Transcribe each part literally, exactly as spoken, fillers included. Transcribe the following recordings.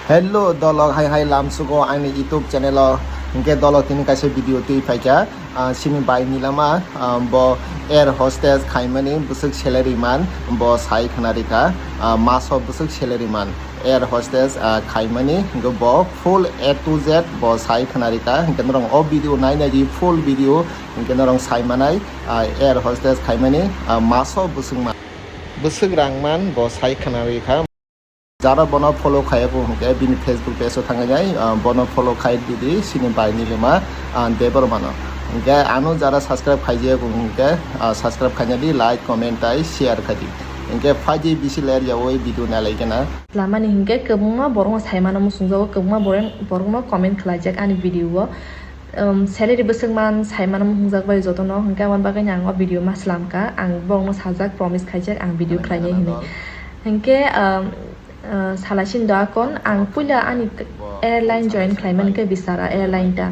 Hello dolok, hai hai lamsugo ani YouTube channel o. Hingke dolok tini kaisa video twi phaikha. Ah, sini bai ni lama, ah, bo air hostess khaimani bwswk salary man, bo sai khna rikha. Ah, maso bwswk salary man air hostess, ah, khaimani, hingke bo full A to Z bo sai khna rikha. Hingke norok o video nai nai di full video, hingke norok sai manai, ah, air hostess khaimani, ah, maso bwswk man, bwswk rang man bo sai khna rikha. Jara bono follow khaiyaku hingke bini Facebook page o thangwi nai, ah, bono follow khai didi sini bai ni lama, ah, Debbarma no. Hingke ano jara subscribe khaijayaku hingke, ah, subscribe khaina di, like, comment tai share khai di. Hingke phaidi bisi ler yawi video nai lai gana. Lamani hingke kwbangma borokno saimano muchungjago, kwbangma borok, borokno comment khlaijak ani video o. Um, salary bwswk man saimano muchungjak bai jotono, hingke aboni bagwi ang o video ma slamkha, ang borokno sajak, promise khaijak ang video khlainai hinwi. Hingke, um, Ah, Salasin Doakon, ang puila ani k-, airline join khlaimani khe Vistara airline ta.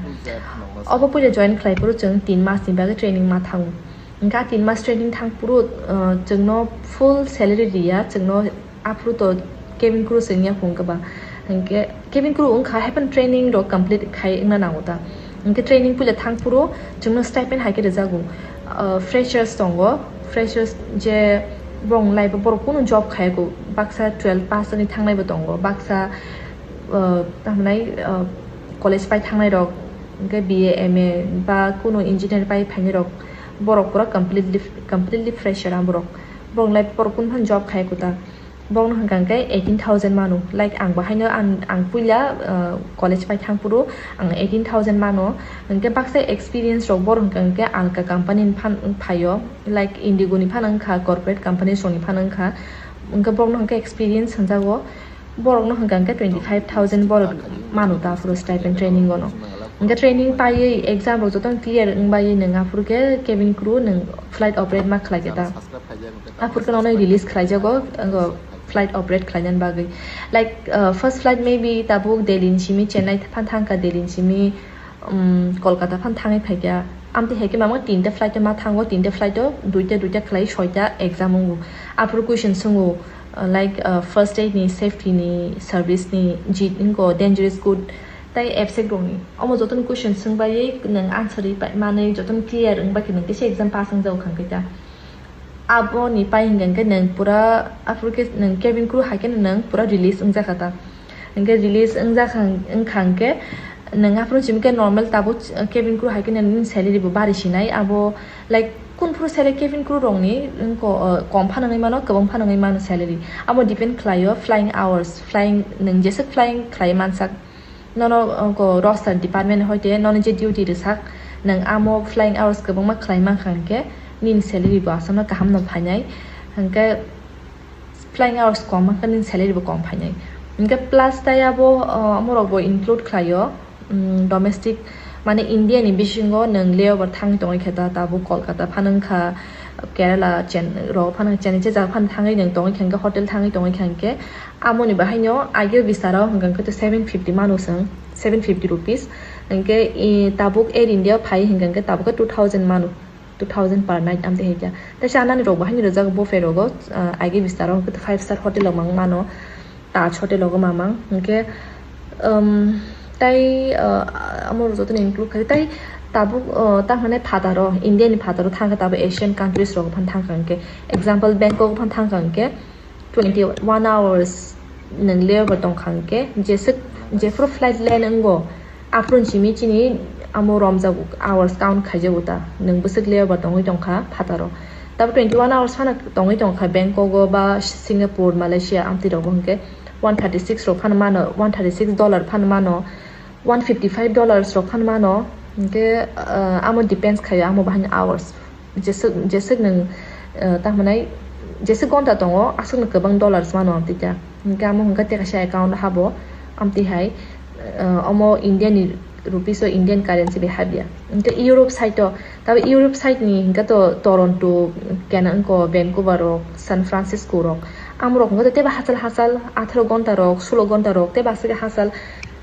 Obo puila join khlai phuru chwng tin mas ni bagwi training ma thango. Hingkha tin mas training thang phuru, ah, chwngno full salary riya, chwngno aphuru to cabin crew chwngya phung kwbang. Hingkhe cabin crew wngkha, haikhe training rok complete khai wngna nango ta. Hingkhe training puila thang phuru chwngno stipend hai khe rwjago. Ah, freshers tongo, freshers je bong lai bo borok kunu job khaiyago, baksa twelve pass wngwi thangnai bo tongo, baksa, ah, tamhinai, ah, college pai thangnai rok, hingkhe B A, M A ba kunu engineer pai phainai rok, borok pura completely, completely fresher ang borok. Borok lai borok kunu phano job khaiyago ta. Bongno hwnkha hwnkhe eighteen thousand mano. Like, ang bahaino ang, ang puila, uh, college pai thang phuru ang eighteen thousand mano. Hwnkhe baksa experience rok bor hwnkha hwnkhe alka company ni phan phaio. Like, Indigo ni phano wngkha, corporate companies rok ni phano wngkha. Hwnkhe bongno hwnkhe experience hwnjago. Borokno hwnkha hwnkhe twenty five thousand borok mano ta aphuru stipend training ono. Hwnkhe training paiwi exam rok jotono clear wngbai nwng aphuru khe cabin crew nwng flight operate ma khlai khe ta. Aphuru khe nono release khlaijago, wngkha flight operate khlainani bagwi. Like, uh, first flight maybe tabuk Delhi ni simi Chennai phan thangkha, Delhi ni simi, um, Kolkata phan thangwi phaikha. Amtwi hai khe mama tinta flight o ma thango, tinta flight o duita, duita khlai soita exam wngo. Aphuru question swngo, uh, like, uh, first aid ni, safety ni, service ni, jit wngkha, dangerous good, tai absent rokni. Omo jotono question swngbai nwng answer ri pai manwi jotono clear wngbai khe nwng kisa exam pass wngjago khang khe ta. Aboni pai hingkha hingkhe nwng pura aphuru khe nwng cabin crew hai khe nwng pura release wngjakha ta. Hingkhe release wngjakha wngkha hingkhe nwng aphuru simi khe normal tabuk cabin crew hai khe nwng salary bo bari sinai abo, like, kun phuru salary cabin crew rokni wngkha, uh, kom phano wngwi mano, kwbang phano wngwi mano salary. Abo depend khlaio flying hours, flying nwng jeswk flying khlai mansak. Nono, uh, ko roster department hoite nono je duty rwsak, nwng amo flying hours kwbangma khlai mankha hwnkhe nini salary bo aswkno kaham no phainai. Hwnkhe flying hours kom mankha nini salary bo kom phainai. Hwnkhe plus tai abo, uh, amorok bo include khlaio, um, domestic, mane India ni bisingo nwng layover thangwi tongwi khe ta, tabuk Kolkata phano wngkha, Kerala, Chen-, rok phano Chennai je jaga phano thangwi nwng tongwi khe hwnkhe, hotel thangwi tongwi khe hwnkhe, Amoni bahaino ageo bisaro hwnkha hwnkhe to seven fifty mano chwng, seven fifty rupees. Hwnkhe, eh, tabuk Air India phai hwnkha hwnkhe tabuk khe two thousand mano, two thousand per night amtwi hai khe. Tai chanani rok bahaino rijak buffet rogo, ah, ageo bisaro hwnkhe to five star hotel rok mang mano, Taj hotel rogo mamang. Hwnkhe, um, tai, ah, amo rok jotono include khai. Tai tabuk, ah, ta hwnai phataro, India ni phataro thangkha tabuk Asian countries rogo phan thangkha hwnkhe. Example, Bangkok phan thangkha hwnkhe. Twenty one hours nwng layover tongkha hwnkhe, jeswk, jephuru flight land wngo, aphuru simi chini amo romjago, hours count khaijago ta, nwng bwswk layover tongwi tongkha phataro. Tabuk twenty one hours phano tongwi tongkha Bangkok o ba Singapore, Malaysia amtwi rogo hwnkhe one thirty six rok phano mano, one thirty six dollar phano mano. One fifty five dollars rok phano mano, hwnkhe, ah, amo depends khaio, amo bahani hours. Jeswk, jeswk nwng, ah, ta hwnai, jeswk gonta tongo, aswkno kwbang dollars mano amtwi ta. Hwnkhe amo hwnkhe tei kaisa account habo, amtwi hai, ah, omo India ni rupees o Indian currency bai habya. Hwnkhe Europe side o, tabe Europe side ni hwnkhe to Toronto, kena wngko Vancouver rok, San Francisco rok. Amorok hwnkhe to teibo hachal hachal, atharo gonta rok, sulo gonta rok, teibo aswk hachal.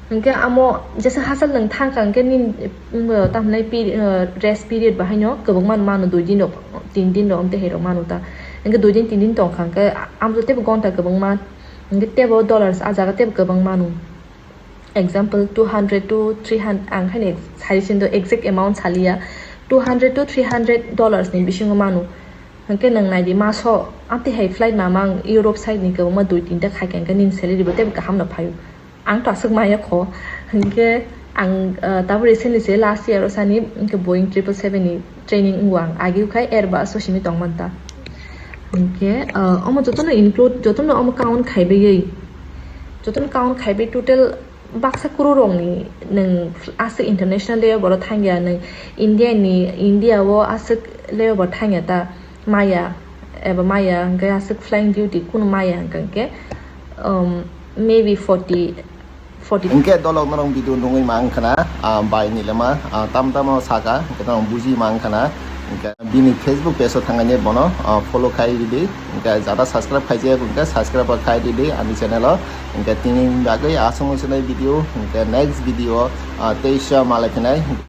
Hwnkhe amo jesa hachal nwng thangkha hwnkhe nini, mm, tamhinai peri-, uh, rest period bahaino kwbangma mano, dui din rok, tin din rok, amtwi hai rok mano ta. Hwnkhe dui din, tin din tongkha hwnkhe amtwi teibo gonta kwbangma, hwnkhe teibo dollars ah jaga teibo kwbang mano. Example, two hundred to three hundred, ang haino sari sindo exact amount saliya, two hundred to three hundred dollars ni bisingo manu. Hwnkhe nwng naidi maso amtwi hai flight mama ang Europe side ni kwbangma dui tinta khaikha hwnkhe nini salary bo teibo kaham no phaio. Ang to aswk maya kho. Hwnkhe ang, uh, tabuk recently se last year o sani hwnkhe Boeing triple seven ni training wngo ang. Agi khai Airbus o simi tongmanta. Hwnkhe, uh, omo jotono include, jotono omo count khaibai, jotono count khaibai total baksa kuru rokni nwng aswk international level boro thangya, nwng India ni, India o aswk level bo thangya ta maya, eba maya hwnkhe aswk flying duty kunu maya hwnkhe, um, maybe forty, forty. Hwnkhe dolok norok video nungwi ma wngkhana, ah, bai ni lema, ah, tam tamo saka, hwnkhe norok buji ma wngkhana, hwnkhe bini Facebook page o thangani bono, ah, follow khai ridi, hwnkhe jada subscribe khaijak, hwnkhe subscribe bo khai ridi ani channel o, hwnkhe tini bagwi aswk mung sinai video, hwnkhe next video, ah, teisa malai khinai.